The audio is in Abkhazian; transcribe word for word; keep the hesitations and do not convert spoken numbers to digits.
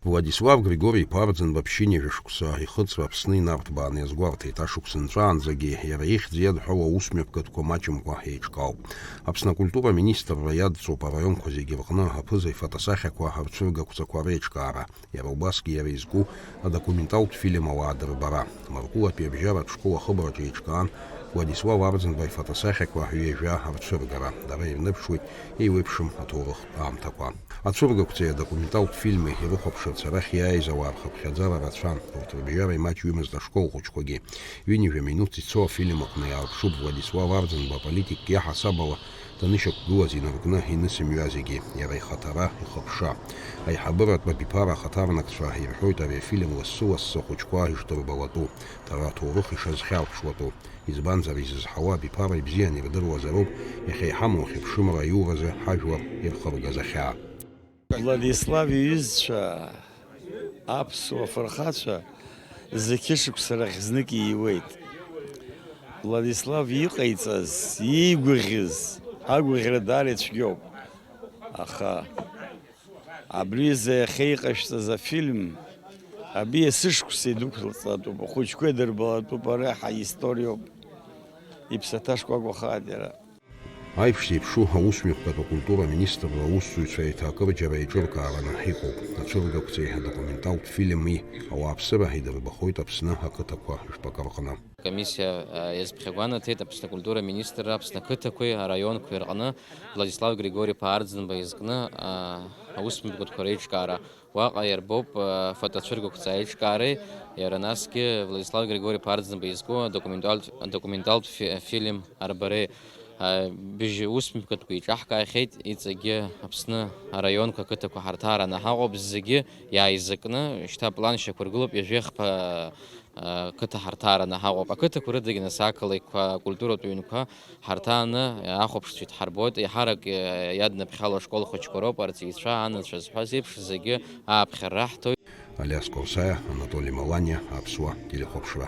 Владислав Григори-иԥа Арӡынба ԥшьынҩажәа шықәса ихыҵра Аԥсны инарҭбааны иазгәарҭеит, ашықәс нҵәаанӡагьы иара ихьӡ иадҳәалоу аусмҩаԥгатәқәа маҷымкәа еиҿкаауп. Аԥсны акультура аминистрра иадҵоуп араионқәа зегьы рҟны аԥыза ифотосахьақәа рцәыргақәҵақәа реиҿкаара, иара убасгьы иара изку адокументалтә фильм ауаа дырбара. Мыркәылатәи абжьаратә школ ахыбраҿы еиҿкаан Владислав Арӡынба ифотосахьақәа ҩажәа рцәыргара. Дара ирныԥшуеит еиуеиԥшым аҭоурыхтә аамҭақәа. Ацәыргақәҵеи адокументалтә фильми ирыхәаԥшырц арахь иааиз ауаа рхыԥхьаӡара рацәан. Урҭ рыбжьара имаҷҩымызт ашкол хәыҷқәагьы. Ҩынҩажәа минуҭ ицо афильм аҟны иаарԥшуп Владислав Арӡынба аполитикк иаҳасаб ала данышьақәгылаз инаркны иныс имҩа зегьы, иара ихаҭара, ихыԥша. Аиҳабыратә абиԥара ахаҭарнакцәа ирҳәоит ари афильм лассы-лассы ахәыҷқәа ишдырбалатәу, дара аҭоурых ишазхьарԥшуатәу. Избанзар, изызҳауа абиԥара ибзианы ирдыруазароуп иахьа иҳамоу ахьыԥшымра аиуразы ҳажәлар ирхыргаз ахьаа. Владислав иҩызцәа, аԥсуа фырхацәа, зқьышықәса рахь знык ииуеит. Владислав иҟаиҵаз, иигәаӷьыз агәаӷьра даара ицәгьоуп. Аха абри изы иахьа иҟашәҵаз афильм, абри есышықәса идәықәлҵатәуп, ахәыҷқәа идырбалатәуп, ари ҳаисториоуп, иԥсаҭа шкәакәа хаат иара. Аиԥш зеиԥшу аусмҩаԥгатә акультура аминистрра аусзуҩцәа еиҭа акырџьара еиҿыркаараны иҟоуп. Ацәыргақәҵеи адокументалтә фильми ауааԥсыра идырбахоит Аԥсны ақыҭақәа жәпакы рҟны. Комиссиа, а, иазԥхьагәанаҭеит Аԥсны акультура аминистрра Аԥсны ақыҭақәеи араионқәеи рҟны Владислав Григори-иԥа Арӡынба изкны, а, аусмҩаԥгатәқәа реиҿкаара. Уаҟа иарбоуп, а, фотоцәыргақәҵа аиҿкаареи, иара насгьы Владислав Григори-иԥа Арӡынба изку адокументалтә, адокументалтә фи-, фильм арбареи. А, быжь усмҩаԥгатәқәа еиҿаҳкаахьеит, иҵегьы Аԥсны араионқәа, ақыҭақәа ҳарҭараны ҳаҟоуп, зегьы иааизакны, шьҭа аплан шьақәыргылоуп, ҩажәи хԥа, а, қыҭа ҳарҭараны ҳаҟоуп. Ақыҭақәа рыдагьы нас ақалақьқәа, акультуратә ҩнқәа ҳарҭааны ахәаԥшцәа идҳарбоит. Еиҳарак, а, иаднаԥхьало ашкол хәыҷқәа роуп, арҵаҩцәа, анацәа зҳәаз еиԥш, зегьы ааԥхьара раҳҭоит. Алиас Корсаиа, Анатоли Маланиа, Аԥсуа телехәаԥшра.